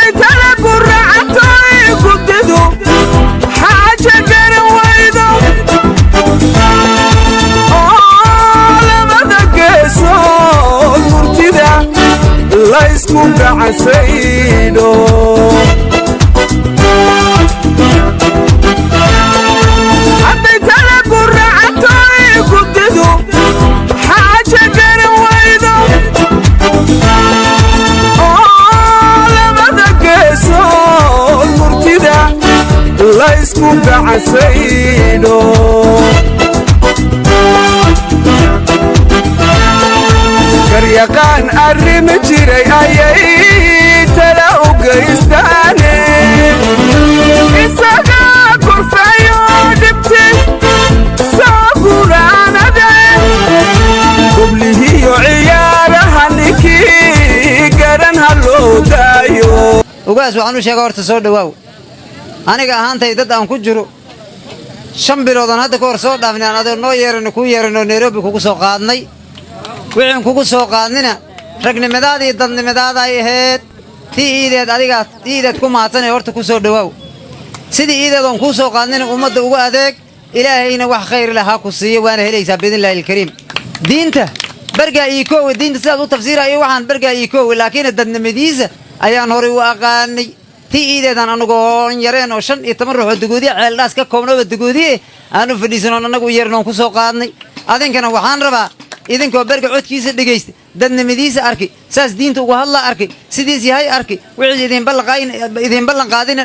Hadday tala guracatoy guddidu xaaja garan waydo oo labada geesood murtida laysku gacansaydho. Hadday tala guracatoy guddidu xaaja garan waydo oo labada geesood murtida laysku gacansaydho. Garyaqaan arrimi jiray ayay tala u geystaane, isagaa gorfayo dhibti soo guraanade. Goblihiyo ciyaaraha ninkii garan ha loo daayo. Ugaas waxaan u sheega horta soo dhowaaw. Aniga ahaantay dad aan ku jiro 5 biloodan hadda ka hor soo dhaafnay aan adoo noo yeerano kuu yeeranoo Nairobi kugu soo qaadnay. Wixiin kugu soo qaadnina ragnimadaada iyo dadnimadaada ay ahayd. Tii iideed adigaa iideed ku mahadsanay, horta ku soo dhowaaw. Sidii iideed oon kuu soo qaadnina ummadda ugu adeeg, Ilaahayna wax khayr leh ha ku siiyo, waana helaysaa biidnillaahi alkariim. Diinta bargaa ii koowe, diinta sidaad u tafsiirayo waxaan bargaa ii koowe, laakiin dadnimadiisa ayaan horay u aqaanay. Tii iideedaan anugoon yareen oo 15 ruux oo Dagoodiye Ceeldhaas ka koobnooba Dagoodiye aan u fadhiisanoon annagu u yeeran oon ku soo qaadnay. Adinkana waxaan rabaa idinkoo berga codkiisa dhegaysta, dadnimadiisa arki, saas diinta uga hadlaa arki, sidiis yahay arki, wixii idin ballan qaadina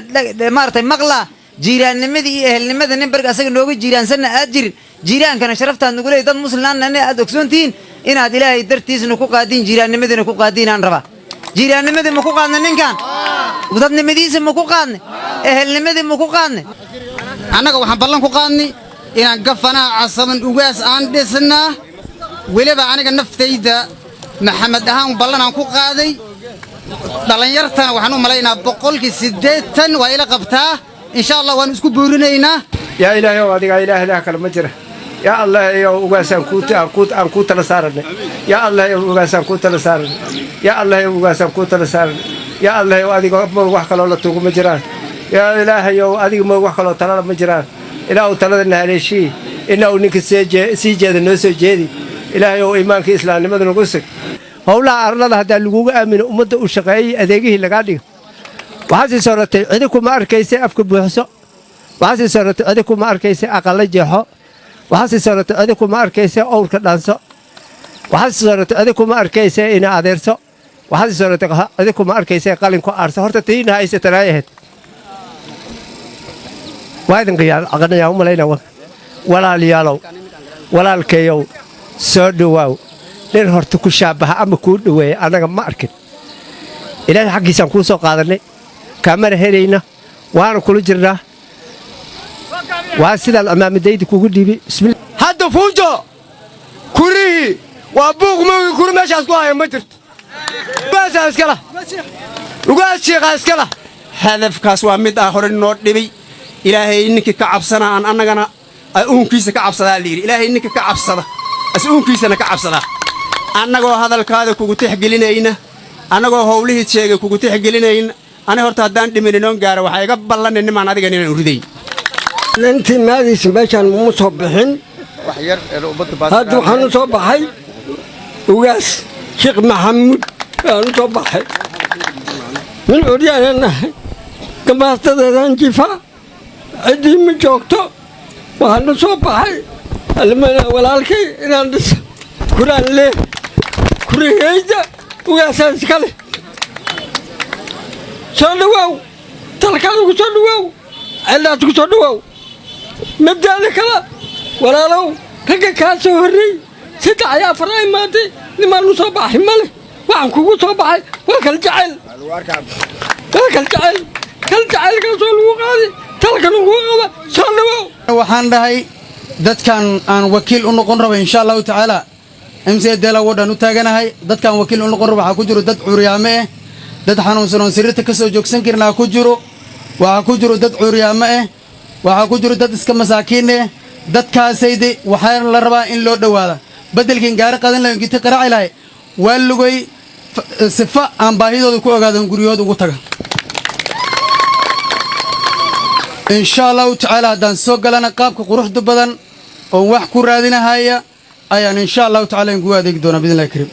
maaragtay maqlaa jiiraannimadii iyo ehelnimada nin berga asaga nooga jiiraansanna aad jirin, jiiraankana sharaftaad nagu leey, dad muslimaanna aad ogsoontihiin inaad Ilaahay dartiisna ku qaadiin, jiiraannimadiina ku qaadiin aan rabaa. Jiiraannimadii ma ku qaadna ninkan? Dadnimadiisa ma ku qaadnay? Ehelnimadii ma ku qaadnay? Annaga waxaan ballan ku qaadnay inaan gafanaha Casaban ugaas aan dhisnaa. Weliba aniga naftayda Maxamed ahaan ballan aan ku qaaday. Dhallinyartana waxaan u malaynaa 80% waa ila qabtaa. Insha Allah waanu isku buurinaynaa. Yaa Ilaahay ow, adigaa Ilaah, Ilaah kale ma jira. Yaa Allah yow, ugaasaan aan kuu tala saaranay. Yaa Allah yow, ugaasaan kuu tala saaranay. Yaa Allah yow, ugaasaan kuu tala saaranay. Yaa Allah yow, adiga moog wax kaloo la tuugo ma jiraan. Yaa Ilaahayow, adiga moog wax kaloo talala ma jiraan. Ilaahu taladana haleeshii, inahu ninka sii jeeda noo soo jeedi. Ilaahayow, iimaankii islaamnimada nagu sug. Howlaha arlada haddaa laguga aamino, ummadda uu shaqeeyey adeegihii lagaa dhigo. Waxaa sii soratay cidi kuma arkaysa afka buuxso. Waxaa sii soratay cidi kuma arkaysa aqalla jeexo. Waxaa sii soratay cidi kuma arkaysa owrka dhaanso. Waxaa sii soratay cidi kuma arkaysa ina adeerso. Waxaa sii soratay cidi kuma arkaysa qalin ku aarso. Horta tiina haysatanaay ahayd waa idin aqanayaa u malayna. Walaalayaalow, walaalkayow, soo dhowaaw. Nin horta ku shaabaha ama kuu dhoweeya annaga ma arkin. Ilaahay xaggiisaan kuu soo qaadannay, kaamana helayna, waana kula jirnaa. Waa sidaan cimaamadayda kugu dhiibay. Bismillah. Hadda fuujo kurihii waa buuq moogi, kuri meeshaas ku haya ma jirto. Ugaasaa iskala, ugaas shiiqaa iskala. Hadafkaas waa mid ah hore noo dhibay. Ilaahay ninkii ka cabsana aan annagana uunkiisa ka cabsadaa la yidhi. Ilaahay ninka ka cabsada as uunkiisana ka cabsadaa. Annagoo hadalkaada kugu tixgelinayna, annagoo howlihii sheegay kugu tixgelinayna, ani horta haddaan dhimin inoon gaara, waxaa iga ballanay nimaan adigan inaan uridayn. Intii maadiisa meeshaan muma soo bixin. Hadda waxaan u soo baxay ugaas Sheekh Maxamuud baan u soo baxay. Nin curyaanan nahay, gamaastadeedaan jifaa, ciddii ma joogto. Waxaan u soo baxay almana walaalkay inaan dhisa kuraan lee kuriheyda ugaasaan iska leh. Soo dhawaaw, talkaada ku soo dhawaaw, cellaad ku soo dhawaaw. Mabdaada kale walaalow, ragga kaa soo horreey 3 iyo 4 ay imaatay, nimaan u soo baxay male. Waxaan kugu soo baxay waa kal jacayl, waa kal jacayl, kal jacaylkaasoo lagu qaaday talkan lagu qaba. Soo dhawaaw. Waxaan dhahay dadkan aan wakiil u noqon rabo, insha Allahu tacaala, MC Dela Ward aan u taaganahay. Dadkaan wakiil u noqon rabo waxaa ku jiro dad curyaame ah, dad xanuunsan oon sariirta ka soo joogsan karinaa ku jiro. Waxaa ku jiro dad curyaame ah, waxaa ku jiro dad iska masaakiin ah. Dadkaasaydi waxaa la rabaa in loo dhowaada. Beddelkiin gaari qadan lahayn, giti qaraaci lahay, waa lugay sifa aan baahidooda ku ogaadan, guryahooda ugu taga. Insha Allahu tacaala, haddaan soo galana, qaabka quruxda badan oon wax ku raadinahaya ayaan insha Allahu tacala inkugu adeegi doonaa, biidnillahi kariim.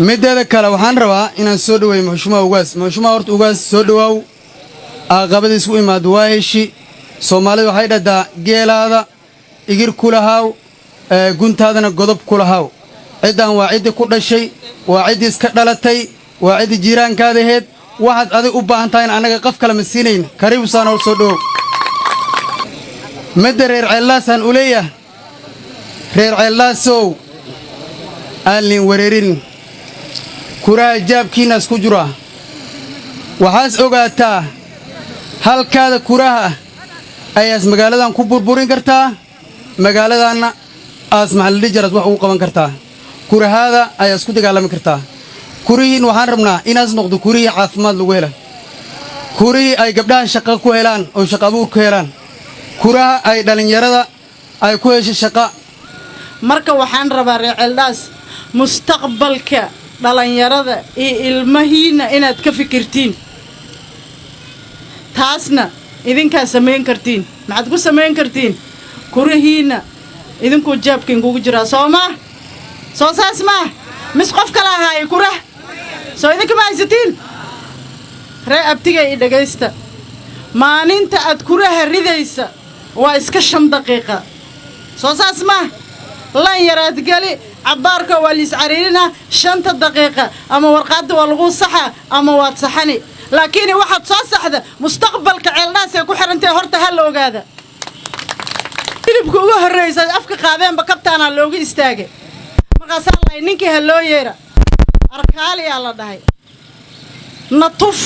Middeeda kale, waxaan rabaa inaan soo dhoweeyo muxushumaha ugaas. Muxushumaha, horta ugaas, soo dhowaaw. Aaqabadiis u imaado waa heshi. Soomaalida waxay dhahdaa, geelaada igir ku lahaaw, guntaadana godob ku lahaaw. Ciddan waa ciddii ku dhashay, waa ciddii iska dhalatay, waa ciddii jiiraankaada aheyd. Waxaad adig u baahan tahay in annaga qof kale ma siinayn. Kariibusaan hor soo dhowow. Midda reer Ceellaasaan u leeyahay, reer Ceellaasow, aan liin wareerin. Kuraha jaabkiinnaas ku jira. Waxaas ogaataa, halkaada kuraha ayaas magaaladan ku burburin kartaa, magaaladanna aas maxalladhi jaraas wax ugu qaban kartaa. Kurahaada ayaas ku dagaalami kartaa. Kurihiin waxaan rabnaa inaas noqdo kurihii caafimaad lagu hela, kurihii ay gabdhaha shaqo ku helaan oo shaqo abuur ku helaan, kuraha ay dhallinyarada ay ku hesho shaqa. Marka waxaan rabaa, reer Ceeldhaas, mustaqbalka dhallinyarada iyo ilmahiinna inaad ka fikirtiin. Taasna idinkaa samayn kartiin. Maxaad ku samayn kartiin? Kurihiinna idinkuu jeebka inkugu jiraa, soo maa? Soo saas maa? Mis qof kala ahaaye kurah soo idinka ma haysatiin? Ree abtigay, i dhegaysta. Maalinta aad kuraha ridaysa waa iska 5 daqiiqa, soo saas maa? Lan yaraad geli cabbaarka, waa liis cariirinaa. 5-ta daqiiqa ama warqaadda waa lagu saxaa ama waad saxani, laakiin waxaad soo saxda mustaqbalka Ceeldhaasay ku xihantahe. Horta ha la ogaada, hilibka ugu horraysa afka qaadeenba kabtaanaa looga istaagay. Markaasaa lahay, ninkii ha loo yeera, arkaaliyaa la dhahay, na tuf,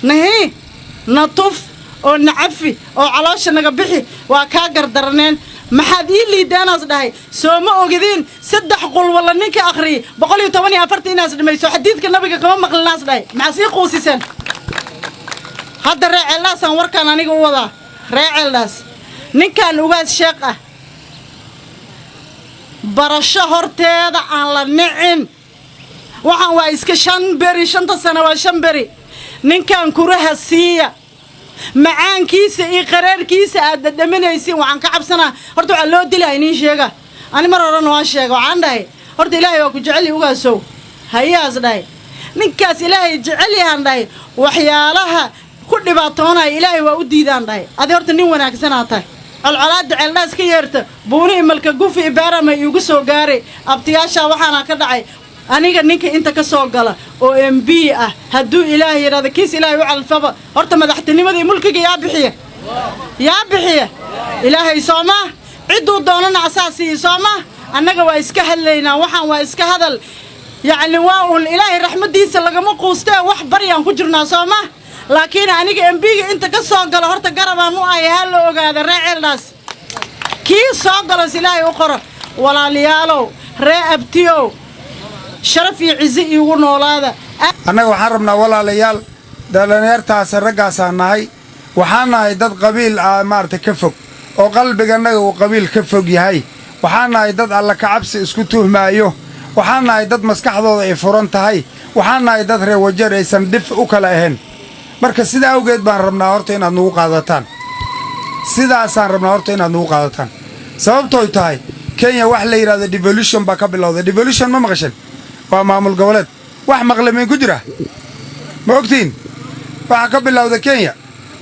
nahii na tuf oo nacafi oo caloosha naga bixi, waa kaa gardaraneen. Maxaad ii liidaanaas dhahay? Soo ma ogidiin saddex qulwalla ninka akhriyay 114 inaas dhimayso? Xadiidka nabiga kama maqlinaas dhahay. Maxaas ii quusiseen? Hadda ree Ceeldhaasaan warkaan aniga u wadaa. Ree Ceeldhaas, ninkan ugaas sheekh ah, barasho horteeda aan la nicin. Waxaan waa iska 5 beri, 5-ta sano waa 5 beri. Ninkan kuraha siiya. Macaankiisa iyo qareerkiisa aad dhadhaminaysiin. Waxaan ka cabsanaa, horta waxaa loo dilaa iniin sheega. Ani mar horena waan sheega, waxaan dhahay, horta Ilaahay waa ku jecel, ugaasow. Hayaas dhahay, ninkaas Ilaahay jecel yahaan dhahay. Waxyaalaha ku dhibaatoonaya Ilaahay waa u diidaan dhahay. Adi horta nin wanaagsanaa tahay. Colcolaadda Ceeldhaas ka yeerta, buuni imalka gufi ibaarama iigu soo gaaray. Abtiyaashaa waxaana ka dhacay, aniga ninka inta ka soo gala oo MP ah, hadduu Ilaahay yidhahdo, kiis Ilaahay u calfaba, horta madaxtinimada iyo mulkiga yaa bixiya? Yaa bixiya? Ilaahay, soo maa? Cidduu doonana asaa siiya, soo maa? Annaga waa iska hadlaynaa, waxaan waa iska hadal. Yacni waa uun Ilaahay raxmaddiisa lagama quustee, wax baryaan ku jirnaa, soo maa? Laakiin aniga MP-ga inta ka soo galo, horta garabaan u ahay. Ha la ogaada, ree Ceeldhaas, kii soo galos Ilaahay u qoro. Walaalayaalow, ree abtiyow, sharaf iyo cizi iigu noolaada. Annaga waxaan rabnaa, walaalayaal, dhallinyartaas raggaasaa nahay. Waxaan nahay dad qabiil ah maarata ka fog, oo qalbigannaga uu qabiil ka fog yahay. Waxaan nahay dad Alla kacabsi isku tuhmaayo. Waxaan nahay dad maskaxdooda ay furan tahay. Waxaan nahay dad reer Wajeer aysan dhif u kala ahayn. Marka sida awgeed baan rabnaa horta inaad nugu qaadataan. Sidaasaan rabnaa horta inaad nugu qaadataan. Sababtooy tahay, Kenya wax la yidhahdo devolution baa ka bilowday. Devolution ma maqashan? Waa maamul goboleed. Wax maqlamiin ku jira ma ogtiin? Waxaa ka bilowda Kenya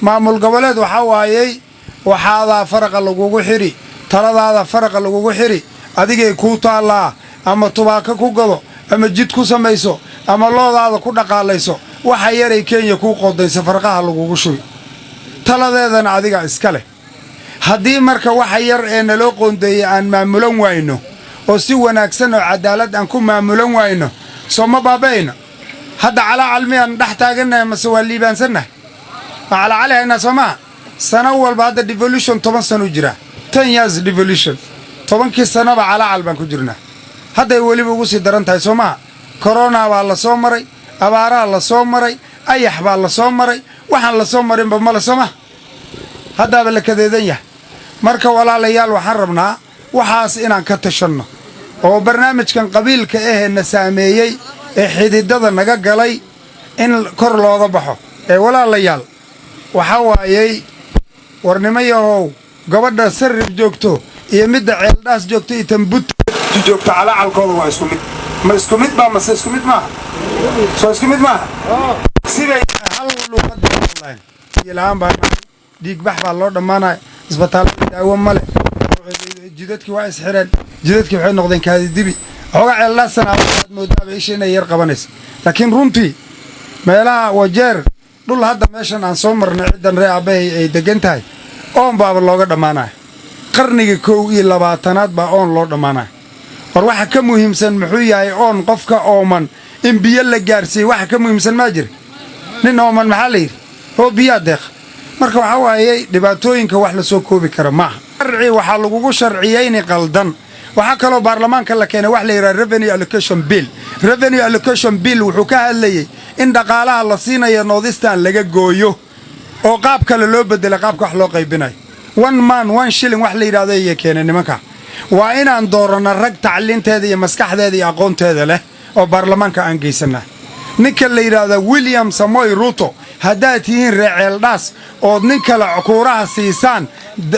maamul goboleed. Waxaa waayey, waxaadaa faraqa lagugu xidhi, taladaada faraqa lagugu xidhi, adigay kuu taallaa. Ama tubaako ku gado, ama jid ku samayso, ama loodaada ku dhaqaalayso. Waxa yaray Kenya kuu qoodaysa farqaha lagugu shubi, taladeedana adiga iska leh. Haddii marka waxa yar ee naloo qoondeeyey aan maamulan wayno, oo si wanaagsan oo cadaalad aan ku maamulan wayno, soo ma baaba'ayno? Hadda calaacal miyaan dhex taagannahay, mase waa liibaansannahay? Waa calaacali haynaa, soo maha? Sano walba hadda devolution 10 sanuu jiraa, 10 years devolution. 10-kii sanaba calaacal baan ku jirnaa. Hadday weliba ugu sii daran tahay, soo maha? Korona baa la soo maray, abaaraa la soo maray, ayax baa la soo maray, waxaan la soo marinba male, soo maha? Haddaaba la kadeedan yahay. Marka walaalayaal, waxaan rabnaa waxaas inaan ka tashanno, oo barnaamijkan qabiilka ahee na saameeyey ee xididada naga galay in kor looga baxo. Ee walaalayaal, Waxaa waayey, warnimo yahow, gabadha Sarrif joogto iyo midda Ceeldhaas joogto iyo Tambut joogto, calaacalkooda waa isku mid. Ma isku mid baa mase isku mid maaha? Soo isku mid maaha? Siday hal luuqad bay hadlayn. Biyo la'aan baa nahay, dhiigbax baa loo dhammaanaya, isbitaallada daawo ma leh, jidadkii waa isxireen, jidadkii waxay noqdeen kaadidibi. Xoogaa Ceeldhaasana waxaad moodaaba isha inay yar qabanaysa, laakiin runtii meelaha Wajeer dhul hadda meeshan aan soo marnay, ciddan ree aabbahay ay degan tahay, oon baaba looga dhammaanaya. Qarniga 21aad baa oon loo dhammaanaya. War, waxa ka muhiimsan muxuu yahay oon? Qofka ooman in biyo la gaarsiiye waxa ka muhiimsan maa jira? Nin ooman maxaa la yidhi? Oo biyaa deeq. Marka waxaa waayey, dhibaatooyinka wax la soo koobi kara maaha. Sharci waxaa lagugu sharciyeyni qaldan. Waxaa kaloo baarlamaanka la keenay wax la yidhaha Revenue Allocation Bill. Revenue Allocation Bill wuxuu ka hadlayey in dhaqaalaha la siinayo North Eastern laga gooyo oo qaab kale loo bedela qaabka wax loo qaybinayo. One man, one shilling wax la yidhahdo ayay keeneen nimanka. Waa inaan dooranno rag tacliinteeda iyo maskaxdeeda iyo aqoonteeda leh oo baarlamaanka aan geysanaa. Ninka la yidhaahda William Samoy Ruto, haddaad tihiin ree Ceeldhaas ood nin kale kuuraha siisaan,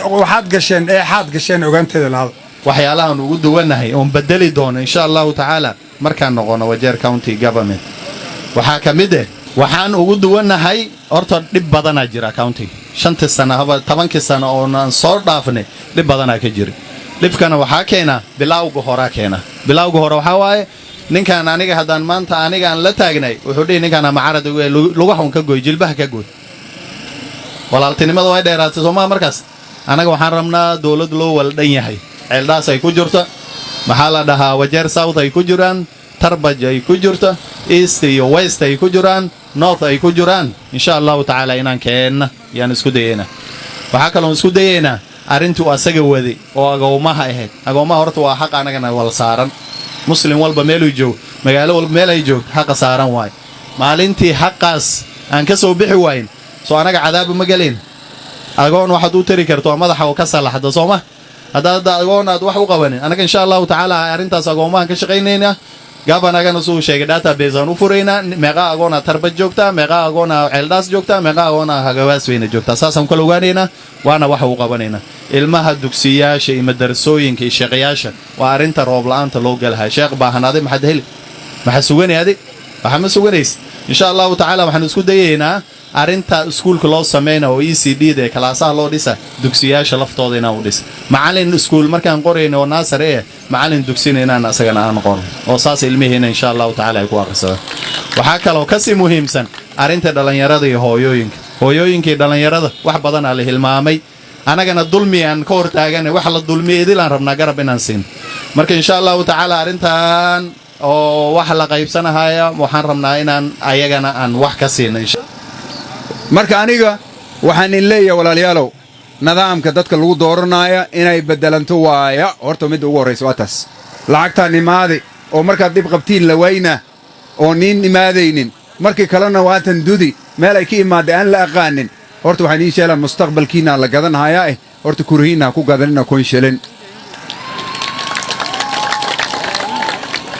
waxaad gasheen eexaad gasheen, ogaanteeda lahada. Waxyaalahan ugu duwannahay oon bedeli doono, insha Allahu tacaala, markaan noqono Wajeer County Government waxaa ka mid eh, waxaan ugu duwannahay, horta dhib badanaa jira county. 5-tii sana haba 10-kii sano oonaan soo dhaafnay dhib badanaa ka jira. Dhibkana waxaa keena bilawga horaa keena. Bilawga hore waxaa waaye, ninkaan aniga haddaan maanta anigaan la taagnay, wuxuu dhihi ninkaan macarad lugaha un ka goy, jilbaha ka goy. Walaaltinimada way dheeraatay, soomaa? Markaas annaga waxaan rabnaa dowlad loo waldhan yahay. Ceeldhaas ay ku jirto, maxaa la dhahaa, Wajeer South ay ku jiraan, Tarbaj ay ku jirto, East iyo West ay ku jiraan, North ay ku jiraan, insha Allahu tacaala inaan keenna yaan isku dayaynaa. Waxaa kaloon isku dayaynaa arrintuu asaga waday oo agoomaha ahayd. Agoomaha horta waa xaq anagana wal saaran. Muslim walba meeluu joogo, magaalo walba meel ay joogto, xaqa saaran waay. Maalintii xaqaas aan ka soo bixi waayn, soo anaga cadaabu ma gelayn? Agoon waxaad u tari karto waa madaxa oo ka salaxda, soo ma? Haddaad agoon aad wax u qabanin. Annaga, insha Allahu tacaala, arrintaas agoomahan ka shaqaynaynaa. Governorgana suu sheegay, database aan u furaynaa: meeqa agoonaa Tarbaj joogtaa, meeqa agoonaa Ceeldhaas joogtaa, meeqa agoonaa Hagawaasweyne joogtaa. Saasaan kala ogaanaynaa, waana waxa uu qabanaynaa. Ilmaha dugsiyaasha iyo madarasooyinka iyo sheeqayaasha waa arrinta roob la'aanta loo galahay. Sheekh baahan adi maxaad heli? Maxaa suganay adi? Waxaa ma suganaysa. Insha Allahu tacaala waxaan isku dayaynaa arrinta iskuulka loo samayna oo ECD da ee kalaasaha loo dhisa, dugsiyaasha laftooda inaan u dhisa. Macallin iskuul markaan qorayno oo naasar eh, macallin dugsina inaan asagana aan qorno oo saas ilmihiina, insha Allahu tacaala, ay ku akhrisadaan. Waxaa kaloo kasii muhiimsan arrinta dhallinyarada iyo hooyooyinka. Hooyooyinka iyo dhallinyarada wax badanaa la hilmaamay, annagana dulmi aan ka hor taaganay. Wax la dulmiya idil aan rabnaa garab inaan siin. Marka, insha Allahu tacaala, arrintan oo wax la qaybsanahaya waxaan rabnaa inaan ayagana aan wax ka siino. Marka aniga waxaan in leeyahay, walaalayaalow, nidaamka dadka lagu dooranaya inay beddelanto waaya. Horta midda ugu horraysa waa taas. Lacagtaan imaadi oo markaad dhib qabtiin la wayna oo niin imaadaynin, markii kalena waatan dudi meel ay ka imaadday aan la aqaanin. Horta waxaan ii sheelaa, mustaqbalkiinaa la gadanhayaa eh, horta kurihiinna ha ku gadanina 1000 shilin.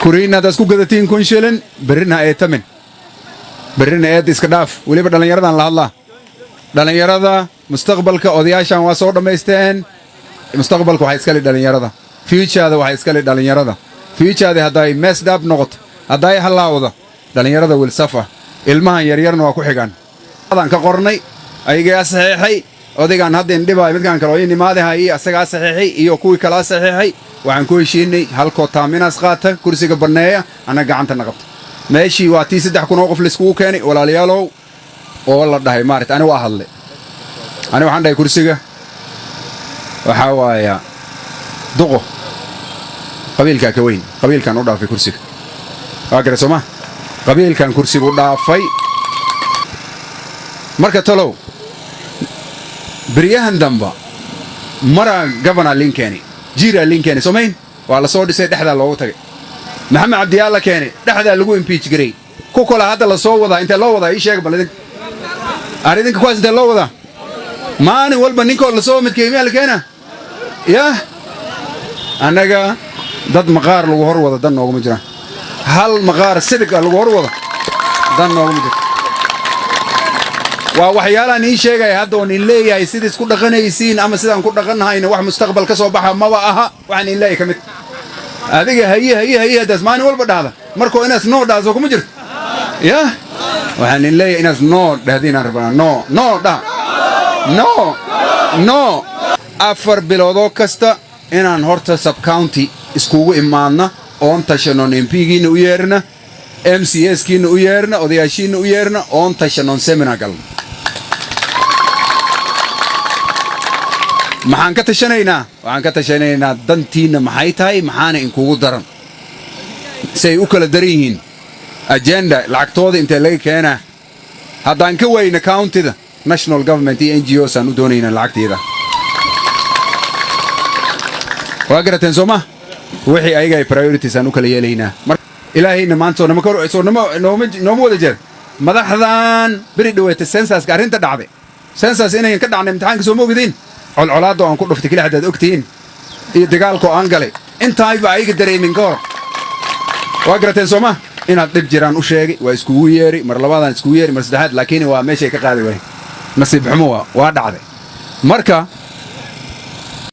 Kurihiinna haddaad ku gadatiin 1000 shilin, berrina ha eetamin, berrina eedda iska dhaaf. Weliba dhallinyaradan la hadlaa, dhallinyarada mustaqbalka. Odayaashan waa soo dhammaysteen. Mustaqbalka waxaa iskale dhallinyarada, futureda waxaa iskale dhallinyarada. Futureda hadday messed up noqoto, hadday hallaawda, dhallinyarada will suffer. Ilmahan yaryarna waa ku xigaan. Adaan ka qornay, ayagaa saxiixay. Odaygaan hadda indhibaayo, midkaan kale oo ii nimaadaha iyo asagaa saxiixay iyo kuwii kalaa saxiixay. Waxaan ku heshiinay halkoo taaminaas qaata, kursiga banneeya, annaga gacantana qabta. Meeshii waa tii 3000 oo qof layskugu keenay, walaalayaalow, oo la dhahay maarata. Ani waa hadlay. Ani waxaan dhahay, kursiga waxaa waaya duqo qabiilkaa ka weyn, qabiilkaan u dhaafay kursiga. Waa gara, sooma? Qabiilkan kursigu dhaafay. Marka talow beryahan damba maraa governor liin keenay, Jiiraa liin keenay, soomayn? Waa la soo dhisay, dhexdaa loogu tagay. Maxamed Cabdiyaa la keenay, dhexdaa lagu impeach garay. Ku kale hadda la soo wadaa, intee loo wadaa? Ii sheega bal idinka, ar idinka, kuwaas intee loo wadaa? Maalin walba ninkoo la soo midkeey miyaa la keena? Yah, annaga dad maqaar lagu hor wado dan nooguma jiraan. Hal maqaar sidig ah lagu hor wado dan nooguma jirto. Waa waxyaalaan ii sheegaya hadda oon in leeyahay sida isku dhaqanaysiin ama sidaan ku dhaqannahayna wax mustaqbal ka soo baxa maba aha. Waxaan in leeyahay ka mid adiga haye haye haye haddaas maalin walba dhahda markoo inaas no dhahso kuma jirto. Ya, waxaan in leeyahay inaas no dhahdiinaan rabnaa. No, no dhaha, no, no. 4 biloodoo kasta inaan horta subcounty iskugu imaadna oon tashanoon, MP-giinna u yeerna, MCS-kiinna u yeerna, odayaashiinna u yeerna, oon tashanoon, seminar galna. Maxaan ka tashanaynaa? Waxaan ka tashanaynaa dantiinna maxay tahay, maxaana inkugu daran, si ay u kala daran yihiin, agenda lacagtooda intee laga keenaa. Haddaan ka wayna countyda, national government iyo NGOs aan u doonaynaa lacagteeda. Waa garateen, soo ma? Wixii ayaga ay priorities aan u kala yeelaynaa. Ilaahayna maanta soo nama kor soo nama nooma nooma wada jeer madaxdan beri dhaweeta censuska arrinta dhacday, census inayan ka dhacnay imtixaanka, soo ma ogdiin? Colcolaadoo aan ku dhuftay keli haddaad ogtihiin iyo dagaalkoo aan galay intaayba ayaga dareemin ka hor. Waa garateen, soo ma? Inaad dhib jiraan u sheegay, waa iskugu yeeri, mar labaadaan iskugu yeeri, mar saddexaad, laakiin waa meeshay ka qaadi waayeen. Nasiib xumo waa dhacday marka.